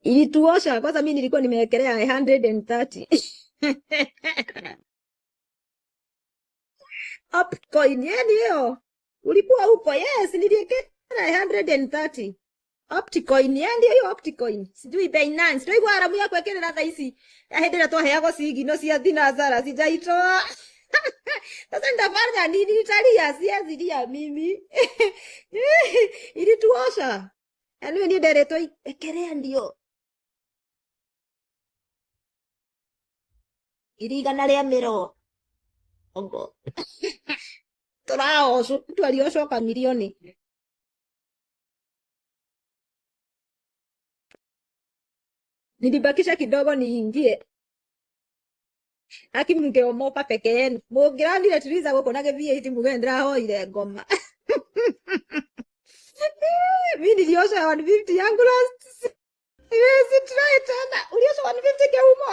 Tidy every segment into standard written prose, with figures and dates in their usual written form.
Ilituosha kwanza, mimi nilikuwa nimewekelea 130 Optcoin, yani hiyo ulikuwa huko? Yes, niliwekelea 130 Opticoin, yani hiyo Opticoin, sijui Binance ndio igwa aramu ya kwekerera thaa ici. Ya hĩndĩ ĩrĩa twaheagwo cigino cia thinacara sijaitoa. Sasa nitafanya nini? Nitalia, siwezi lia mimi. Ilituosha. Yaani niĩ nderetwo ekerea ndio 120,000. Tũraocwo, twariocoka milioni. Nilibakisha kidogo niingie. Aki mngeomoka peke yenu. Mũngĩrathiire Twiza gũkũ na gĩ-V8 muge ndĩrahoire ngoma. Mi niliosha 150 yangu last. Siwezi try tena. Uliosha 150 kĩhumo.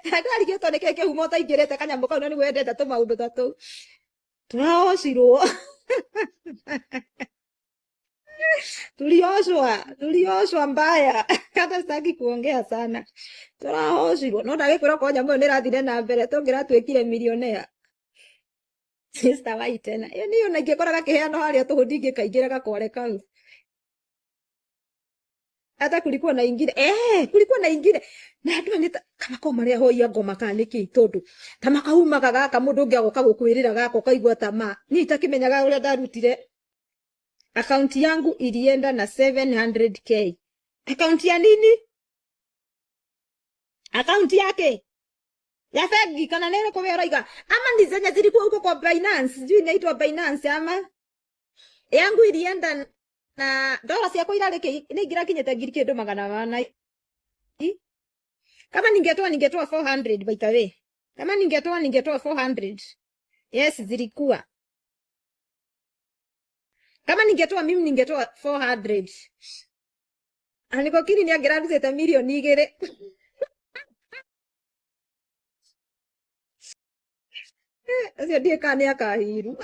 Ndarigĩtwo nĩkĩ kĩhumo ũtaingĩrĩte kanyamũ kau na nĩ wendete tũmaũndũ ta tũu. Tũraocirwo. Tulioshwa, tulioshwa mbaya. Hata sitaki kuongea sana. Tũraocirwo. No ndagĩkwĩra okorwo nyamũ ĩyo nĩĩrathire na mbere tũngĩratuĩkire millionaire. Sitawahi tena. Ĩyo niĩ ona ingĩkora gakĩheanwo harĩa tũhũ ndingĩkaingĩra gakware kau. Hata kulikuwa na ingine kulikuwa na ingine na andũ aya nĩ kama ko marĩa hoia ngoma kana nĩkĩ tondũ ta makaumaga gaka mũndũ ũngĩ agoka gũkwĩrĩra gaka ũkaigua ta ma niĩ itakimenyaga ũrĩa ndarutire akaunti yangu ilienda na 700K. Akaunti ya nini? Akaunti yake ya bengi kana nene kwa ũraiga ama ni zenye zilikuwa huko kwa Binance, sijui inaitwa Binance ama yangu ilienda na dola ciakwa irarĩ kĩ nĩ ingĩrakinyĩte ngiri kĩndũ magana mana. Kama ningetoa ningetoa 400 by the way. Kama ningetoa ningetoa 400. Yes, zilikuwa. Kama ningetoa mimi ningetoa 400. Aniko kini ni angĩrarutĩte milioni igĩrĩ. Ũcio ndiũĩ kana nĩ akahiru.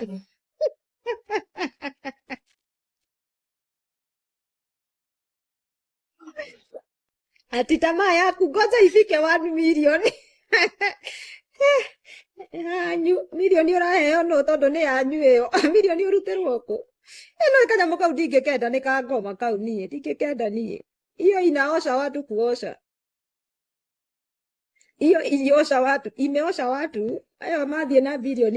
Ati tamaa yaku ngoja ifike 1 million. Yanyu milioni ũraheo nũ tondũ nĩ yanyu ĩyo. Milioni ũrutĩrwo kũ? Ĩno kanyamũ kau ndingĩkenda nĩ ka ngoma kau niĩ ndingĩkenda niĩ. Hiyo inaosha watu kuosha. Hiyo iliosha watu, imeosha watu. Ayo mathiĩ na bilioni.